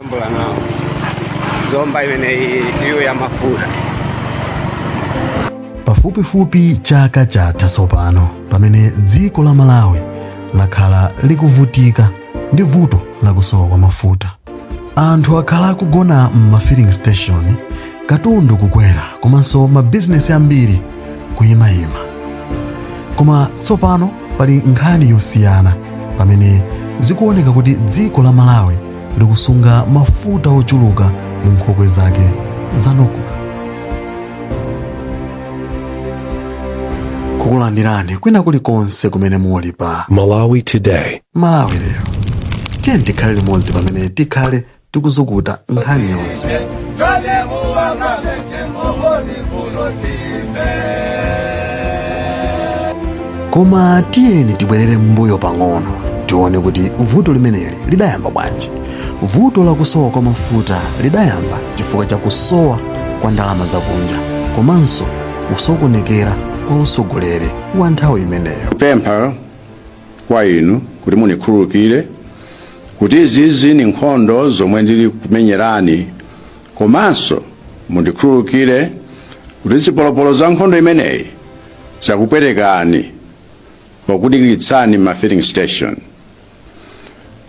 Mbula nawo Zomba imeneyi iyo ya mafuta. Pafupifupi chaka chatha tsopano pamene dziko la Malawi lakhala likuvutika ndi vuto lakusowa kwa mafuta. Anthu akhala akugona m'ma filling station, katundu kukwera komanso mabizinesi ambiri kuyimayima. Koma tsopano pali nkhani yosiyana pamene zikuoneka kuti dziko la Malawi likusunga mafuta ochuluka mu nkhokwe zake za NOCMA. Kukulandirani kwina kulikonse kumene muli pa Malawi Today. Malawi Lero. Tiyeni tikhale limodzi pamene tikhale tikuzukuta nkhani yonse. Koma tiyeni tibwerere m'mbuyo pang'ono tione kuti vuto limeneli lidayamba bwanji. Vuto la kusowa kwa mafuta lidayamba chifukwa cha kusowa kwa ndalama zakunja komanso kusokonekera kwa utsogoleri wa nthawi imeneyo. Kupempha kwa inu kuti munikhululukire kuti izizi ni nkhondo zomwe ndili kumenyerani, komanso mundikhululukire kuti zipolopolo za nkhondo imeneyi zakupwetekani pokudikiritsani ma filling station.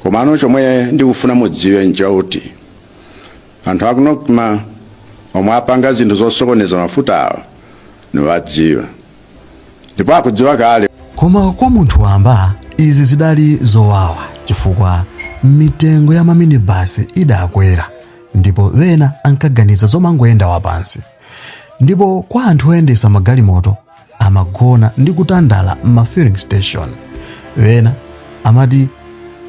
Komano chomwe ndikufuna mudziwe nchakuti anthu aku NOCMA omwe apanga zinthu zosokoneza mafutawa niwadziwa ndipo akudziwa kale. Koma kwa munthu wamba izi zidali zowawa chifukwa mitengo ya maminibasi idakwera ndipo wena ankaganiza zomangoyenda wapansi. Ndipo kwa anthu oyendesa magalimoto amagona ndi kutandala m'ma filling station. Wena amati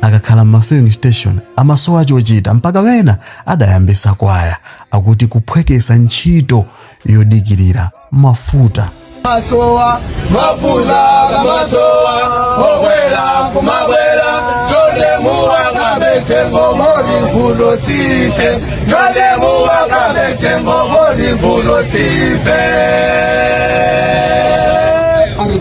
akakhala m'ma filling station amasowa chochita mpaka wena adayambisa kwaya akuti kuphwekesa ntchito yodikirira mafuta. Masowa mafuta kamasowa okwera kumakwera chonde muwakabe mtengo moti mvuto sife chonde muwakabe mtengo moti mvuto sife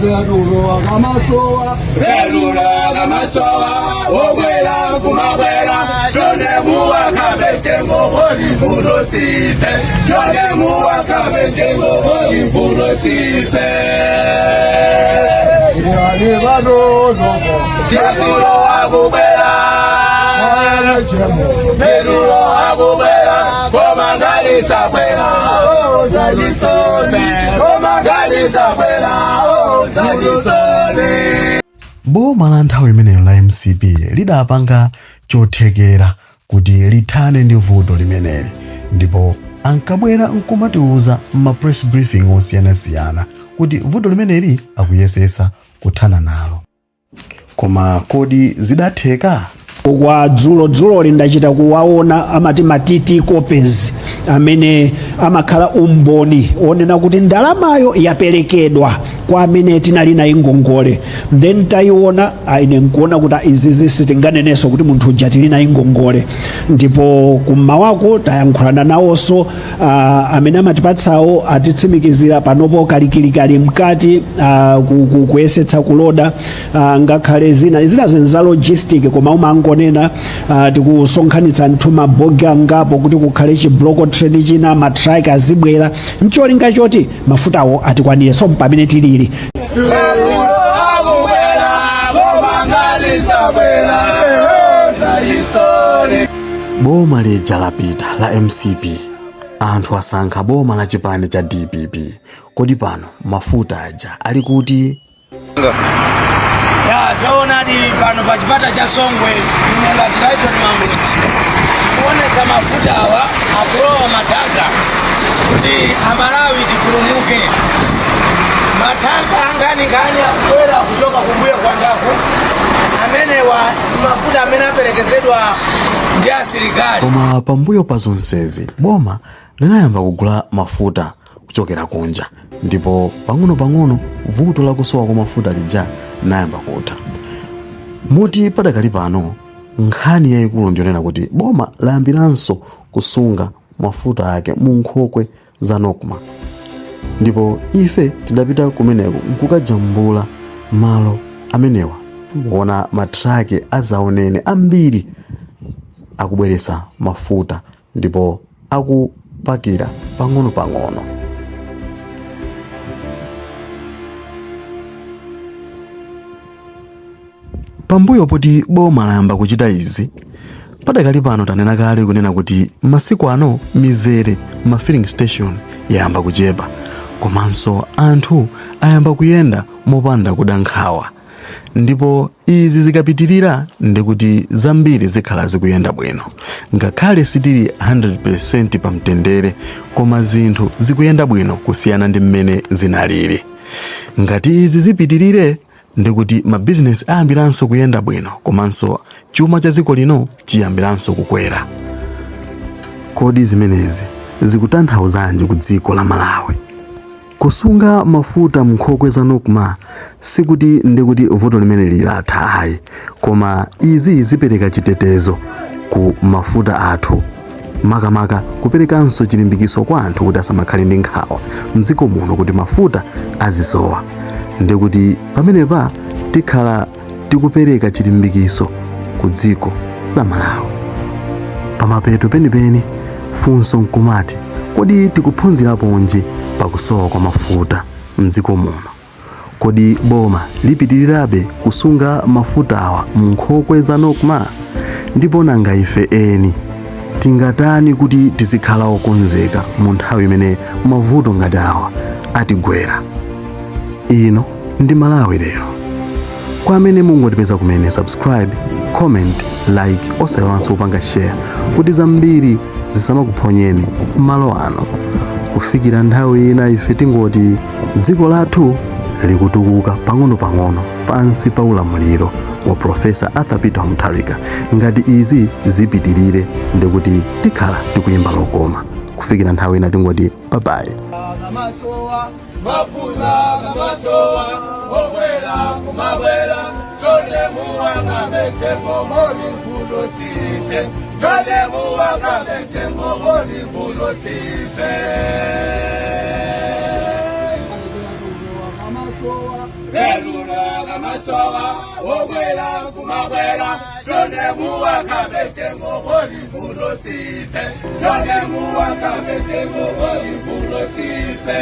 petulo kamasowa petulo kamasowa okwera kumakwera chonde muwakabe mtengo moti mvuto sife chonde muwakabe mtengo moti mvuto sife petulo akubwera petulo akubwera koma ngati sabwera zachisoni koma ngati sabwera zachisoni. Boma la nthawi imeneyo la MCP lidapanga chothekera kuti lithane ndi vuto limeneli ndipo ankabwera nkumatiuza m'ma press briefing osiyanasiyana kuti vuto limeneli akuyesesa kuthana nalo. Koma kodi zidatheka? Kwa dzulo dzuloli ndachita kuwaona amati ma TT copies amene amakhala umboni onena kuti ndalamayo yaperekedwa kwa amene tinali naye ngongole. Then tayiona, ine nkuona kuti izizi sitinganenenso kuti munthu uja tili naye ngongole. Ndipo kummawako tayankhulana nawonso amene amatipatsawo, atitsimikizira panopo kalikilikali mkati kuyesetsa kuloda ngakhale zina zina zinthu za logistic, koma umangonena tikusonkhanitsa anthu mabogi angapo kuti kukhale chi block train china, matraki azibwera ncholinga choti mafutawo atikwanire. So pamene tilili akubwera koma ngati sabwera zachisoni. Boma lija lapita la MCP, anthu asankha boma la chipani cha DPP. Kodi pano mafuta aja ali kuti? Ya, zoonadi, pano pa chipata cha Songwe ine ngati Lighton Mangochi kuonetsa mafuta awa akulowa matanka kuti Amalawi tipulumuke. Matanka anganinkhani akubwera kuchoka kumbuyo kwangaku, amenewa mafuta amene aperekezedwa ndi asilikali. Koma pambuyo pa zonsezi boma linayamba kugula mafuta kuchokera kunja ndipo pang'ono-pang'ono vuto lakusowa kwa mafuta lija linayamba kutha, moti padakali pano nkhani yayikulu ndiyonena kuti boma layambiranso kusunga mafuta ake mu nkhokwe za NOCMA. Ndipo ife tidapita kumeneko nkukajambula malo amenewa kuona matraki azaonene ambiri. akubweretsa mafuta ndipo akupakira pang'ono-pang'ono. Pambuyo poti boma layamba kuchita izi, padakali pano tanena kale kunena kuti masiku ano mizere ma filling station yayamba kuchepa, komanso anthu ayamba kuyenda mopanda kuda nkhawa, ndipo izi zikapitirira ndikuti zambiri zikhala zikuyenda bwino. Ngakhale sitili 100% pa mtendere, koma zinthu zikuyenda bwino kusiyana ndi mmene zinalili. Ngati izi zipitirire, ndikuti mabizinesi ayambiranso kuyenda bwino, komanso chuma cha dziko lino chiyambiranso kukwera. Kodi zimenezi zikutanthauzanji ku dziko la Malawi? Kusunga mafuta mnkhokwe za NOCMA sikuti ndikuti vuto limene latha ayi, koma izi zipereka chitetezo ku mafuta athu, makamaka kuperekanso chilimbikiso kwa anthu kuti asamakhale ndi nkhawa mdziko muno kuti mafuta azisowa. Ndikuti pamenepa tikhala tikupereka chilimbikiso ku dziko la Malawi. Pamapeto penipeni funso nkumati, kodi tikuphunziraponji pakusowa kwa mafuta mdziko muno? Kodi boma lipitirirabe kusunga mafutawa mnkhokwe za NOCMA? Ndipo nanga ife eni tingatani kuti tizikhala okonzeka mu nthawi imene mavuto ngati awa atigwera? Ino ndi Malawi Lero. Kwa amene mungotipeza kumene, subscribe, comment, like, osayiwalanso kupanga share kuti zambiri zisamakuphonyeni malo ano. Kufikira nthawi ina, ife tingoti dziko lathu likutukuka pang'ono-pang'ono pansi pa ulamuliro wa Profesa Arthur Peter Mutharika. Ngati izi zipitirire, ndikuti tikhala tikuyimba lokoma. Kufikira nthawi ina, tingoti bye bye. Kamasowa mafuta, kamasowa okwera kumabwera, chonde muwakabe mtengo moli mvuto sife, chonde muwakabe mtengo moli mvuto sife. Petulo kamasowa okwera kumabwera, chonde muwakabe mtengo moli mvuto sife, chonde muwakabe mtengo moli mvuto sife.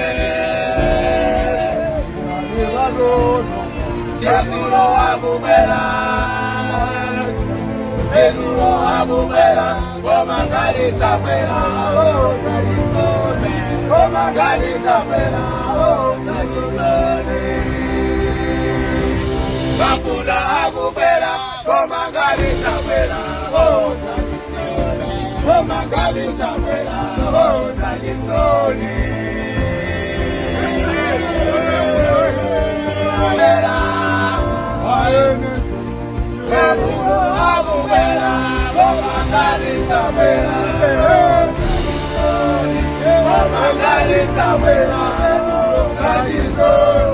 Petulo akubwera, petulo akubwera, koma ngati sabwera, oh, zachisoni, koma ngati sabwera, oh, zachisoni. Mafuta akubwera, koma ngati sabwera, oh, zachisoni, koma ngati sabwera, oh, zachisoni. Bwera, petulo akubwera, koma ngati sabwera, koma ngati sabwera, zachisoni.